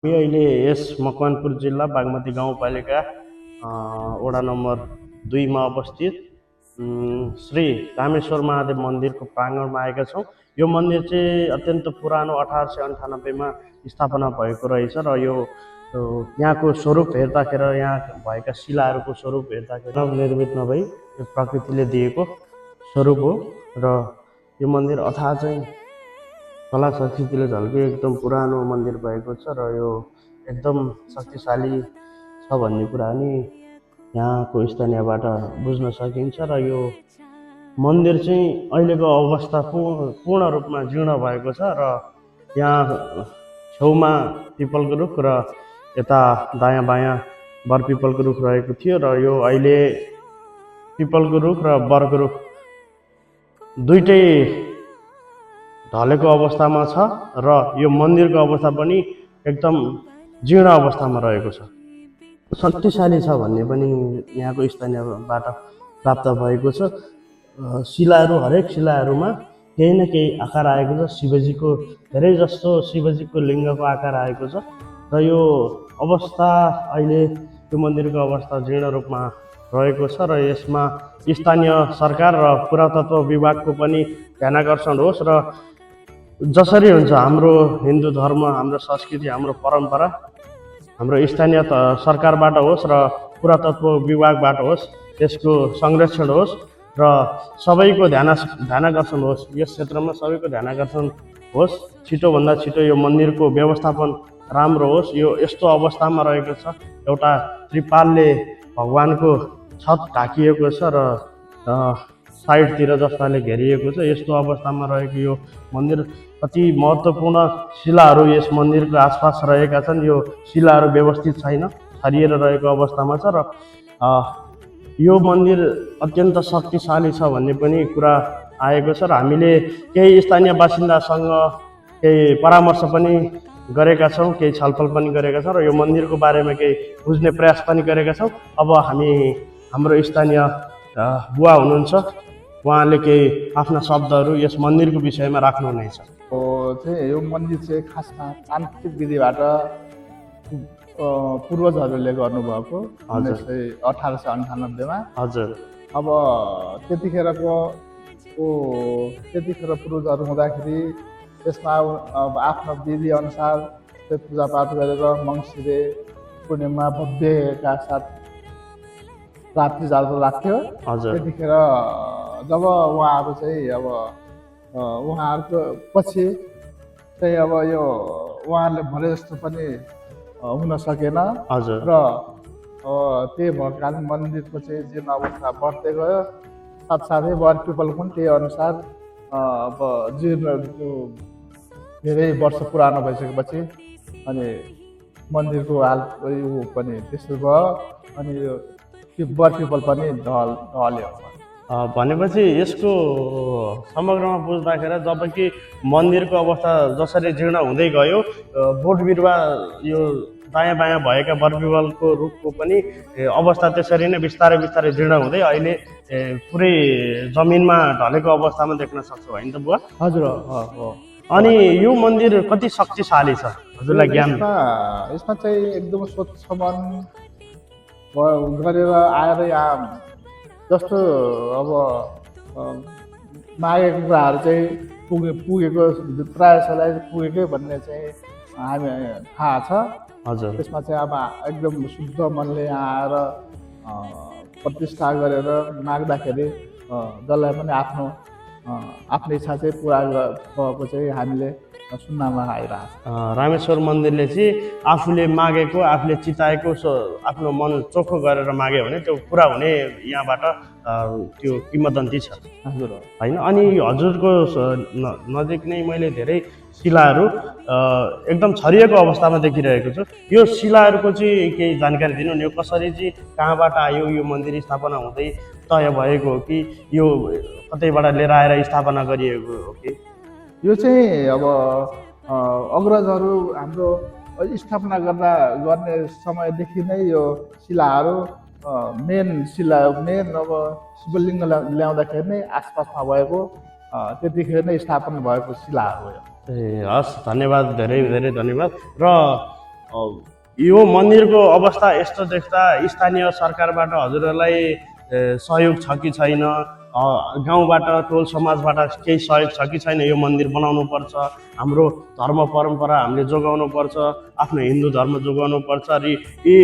हामी अहिले यस मकवानपुर जिल्ला बागमती गाउँपालिका वडा नम्बर 2 मा अवस्थित श्री रामेश्वर महादेव मन्दिरको प्राङ्गणमा आएका छौँ। यो मन्दिर चाहिँ अत्यन्त पुरानो 1898 मा स्थापना भएको रहेछ र यो यहाँको स्वरूप हेर्दाखेरि यहाँ भएका शिलाहरूको स्वरूप हेर्दाखेरि निर्मित नभई यो प्रकृतिले दिएको स्वरूप हो र यो मन्दिर अथाह चाहिँ कला संस्कृतिले झल्किएको एकदम पुरानो मन्दिर भएको छ र यो एकदम शक्तिशाली छ भन्ने कुरा नि यहाँको स्थानीयबाट बुझ्न सकिन्छ र यो मन्दिर चाहिँ अहिलेको अवस्था पूर्ण रूपमा जीर्ण भएको छ र यहाँ छेउमा पिपलको रुख र यता दायाँ बायाँ बर पिपलको रुख रहेको थियो र यो अहिले पिपलको रुख र बरको रुख दुईटै ढलेको अवस्थामा छ र यो मन्दिरको अवस्था पनि एकदम जीर्ण अवस्थामा रहेको छ। शक्तिशाली छ भन्ने पनि यहाँको स्थानीयबाट प्राप्त भएको छ। शिलाहरू हरेक शिलाहरूमा केही न केही आकार आएको छ। शिवजीको धेरै जस्तो शिवजीको लिङ्गको आकार आएको छ र यो अवस्था अहिले यो मन्दिरको अवस्था जीर्ण रूपमा रहेको छ र यसमा स्थानीय सरकार र पुरातत्व विभागको पनि ध्यानाकर्षण होस् र जसरी हुन्छ हाम्रो हिन्दू धर्म, हाम्रो संस्कृति, हाम्रो परम्परा हाम्रो स्थानीय सरकारबाट होस् र पुरातत्व विभागबाट होस् यसको संरक्षण होस् र सबैको ध्यानाकर्षण होस्। यस क्षेत्रमा सबैको ध्यानाकर्षण होस्। छिटोभन्दा छिटो यो मन्दिरको व्यवस्थापन राम्रो होस्। यो यस्तो अवस्थामा रहेको छ, एउटा त्रिपालले भगवानको छत ढाकिएको छ र साइडतिर जस्ताले घेरिएको छ। यस्तो अवस्थामा रहेको यो मन्दिर अति महत्त्वपूर्ण शिलाहरू यस मन्दिरको आसपास रहेका छन्। यो शिलाहरू व्यवस्थित छैन, छरिएर रहेको अवस्थामा छ र यो मन्दिर अत्यन्त शक्तिशाली छ भन्ने पनि कुरा आएको छ र हामीले केही स्थानीय बासिन्दासँग केही परामर्श पनि गरेका छौँ, केही छलफल पनि गरेका छौँ र यो मन्दिरको बारेमा केही बुझ्ने प्रयास पनि गरेका छौँ। अब हामी हाम्रो स्थानीय बुवा हुनुहुन्छ, उहाँले केही आफ्ना शब्दहरू यस मन्दिरको विषयमा राख्नुहुनेछ। यो मन्दिर चाहिँ खासमा तान्त्रिक विधिबाट पूर्वजहरूले गर्नुभएको 1898 मा। हजुर। अब त्यतिखेर पूर्वजहरू हुँदाखेरि त्यसमा अब आफ्नो विधि अनुसार त्यो पूजापाठ गरेर मङ्सिरे पूर्णिमा भव्यका साथ रात्रि जाडो लाग्थ्यो। त्यतिखेर जब उहाँहरू चाहिँ अब उहाँहरूको पछि चाहिँ अब यो उहाँहरूले भने जस्तो पनि हुन सकेन र त्यही भएको कारण मन्दिरको चाहिँ जीर्ण अवस्था बढ्दै गयो। साथसाथै वर पिपल पनि त्यही अनुसार अब जीर्ण धेरै वर्ष पुरानो भइसकेपछि अनि मन्दिरको हाल यो पनि त्यस्तो भयो अनि यो वर पिपल पनि ढल्यो। भनेपछि यसको समग्रमा बुझ्दाखेरि जबकि मन्दिरको अवस्था जसरी जीर्ण हुँदै गयो, बोट बिरुवा यो दायाँ बायाँ भएका बरपिपलको रुखको पनि अवस्था त्यसरी नै बिस्तारै बिस्तारै जीर्ण हुँदै अहिले पुरै जमिनमा ढलेको अवस्थामा देख्न सक्छौँ, होइन त बुवा? हजुर। अनि यो मन्दिर कति शक्तिशाली छ हजुरलाई ज्ञान? यसमा चाहिँ एकदम स्वच्छ मन गरेर आएर यहाँ जस्तो अब मागेको कुराहरू चाहिँ पुगेको प्रायः जसोलाई पुगेकै भन्ने चाहिँ हामी थाहा छ। हजुर। त्यसमा चाहिँ अब एकदम शुद्ध मनले यहाँ आएर प्रतिष्ठा गरेर माग्दाखेरि जसलाई पनि आफ्नो इच्छा चाहिँ पुरा भएको चाहिँ हामीले सुन्नमा आइरहेको छ। रामेश्वर मन्दिरले चाहिँ आफूले मागेको, आफूले चिताएको आफ्नो मन चोखो गरेर माग्यो भने त्यो पुरा हुने यहाँबाट त्यो किंवदन्ती छ। हजुर। होइन, अनि हजुरको नजिक नै मैले धेरै शिलाहरू एकदम छरिएको अवस्थामा देखिरहेको छु। यो शिलाहरूको चाहिँ केही जानकारी दिनु नि, यो कसरी चाहिँ कहाँबाट आयो, यो मन्दिर स्थापना हुँदै तय भएको हो कि यो कतैबाट लिएर आएर स्थापना गरिएको हो कि? यो चाहिँ अब अग्रजहरू हाम्रो स्थापना गर्ने समयदेखि नै यो शिलाहरू मेन अब शिवलिङ्ग ल्याउँदाखेरि नै आसपासमा भएको त्यतिखेर नै स्थापना भएको शिलाहरू हो। हस्, धन्यवाद, धेरै धेरै धन्यवाद। र यो मन्दिरको अवस्था यस्तो देख्दा स्थानीय सरकारबाट हजुरहरूलाई सहयोग छ कि छैन, गाउँबाट टोल समाजबाट केही सहयोग छ कि छैन, यो मन्दिर बनाउनु पर्छ, हाम्रो धर्म परम्परा हामीले जोगाउनु पर्छ, आफ्नो हिन्दू धर्म जोगाउनु पर्छ र यी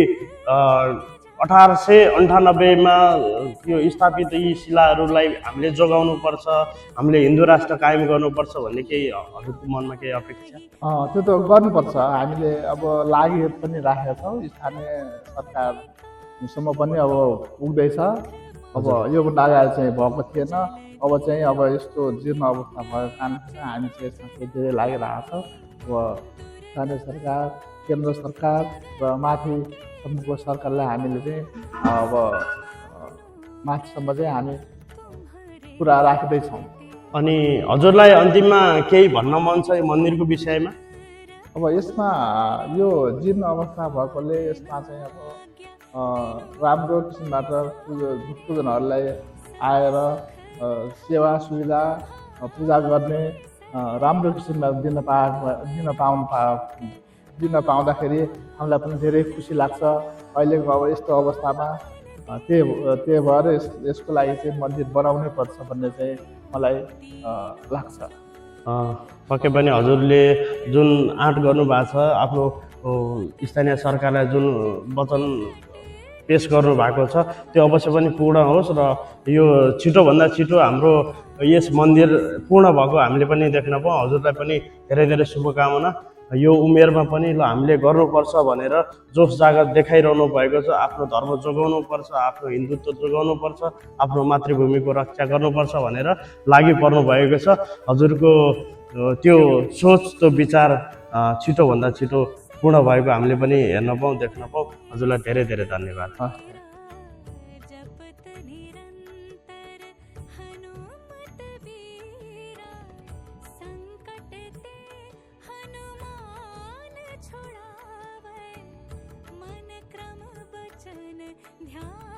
1898मा यो स्थापित यी शिलाहरूलाई हामीले जोगाउनु पर्छ, हामीले हिन्दू राष्ट्र कायम गर्नुपर्छ भन्ने केही हजुरको मनमा केही अपेक्षा? त्यो त गर्नुपर्छ। हामीले अब लागि पनि राखेका छौँ, स्थानीय सरकारसम्म पनि अब पुग्दैछ। अब योभन्दा अगाडि चाहिँ भएको थिएन, अब चाहिँ अब यस्तो जीर्ण अवस्था भएको कारणले चाहिँ हामी चाहिँ यसमा चाहिँ धेरै लागिरहेको छौँ। अब स्थानीय सरकार, केन्द्र सरकार र माथिसम्मको सरकारलाई हामीले चाहिँ अब माथिसम्म चाहिँ हामी कुरा राख्दैछौँ। अनि हजुरलाई अन्तिममा केही भन्न मन छ यो मन्दिरको विषयमा? अब यसमा यो जीर्ण अवस्था भएकोले यसमा चाहिँ अब राम्रो किसिमबाट पूजनहरूलाई आएर सेवा सुविधा पूजा गर्ने राम्रो किसिममा दिन पाउँदाखेरि हामीलाई पनि धेरै खुसी लाग्छ। अहिलेको अब यस्तो अवस्थामा त्यही भएर यसको लागि चाहिँ मन्दिर बनाउनै पर्छ भन्ने चाहिँ मलाई लाग्छ। पक्कै पनि हजुरले जुन आँट गर्नुभएको छ, आफ्नो स्थानीय सरकारलाई जुन वचन पेस गर्नु भएको छ त्यो अवश्य पनि पूर्ण होस् र यो छिटोभन्दा छिटो हाम्रो यस मन्दिर पूर्ण भएको हामीले पनि देख्न पाऊँ। हजुरलाई पनि धेरै धेरै शुभकामना। यो उमेरमा पनि ल हामीले गर्नुपर्छ भनेर जोस जागर देखाइरहनु भएको छ। आफ्नो धर्म जोगाउनु पर्छ, आफ्नो हिन्दुत्व जोगाउनु पर्छ, आफ्नो मातृभूमिको रक्षा गर्नुपर्छ भनेर लागि पर्नु भएको छ। हजुरको त्यो सोच, त्यो विचार छिटोभन्दा छिटो पूर्ण भएको हामीले पनि हेर्न पाऊँ, देख्न पाऊँ। हजुरलाई धेरै धेरै धन्यवाद। ध्यान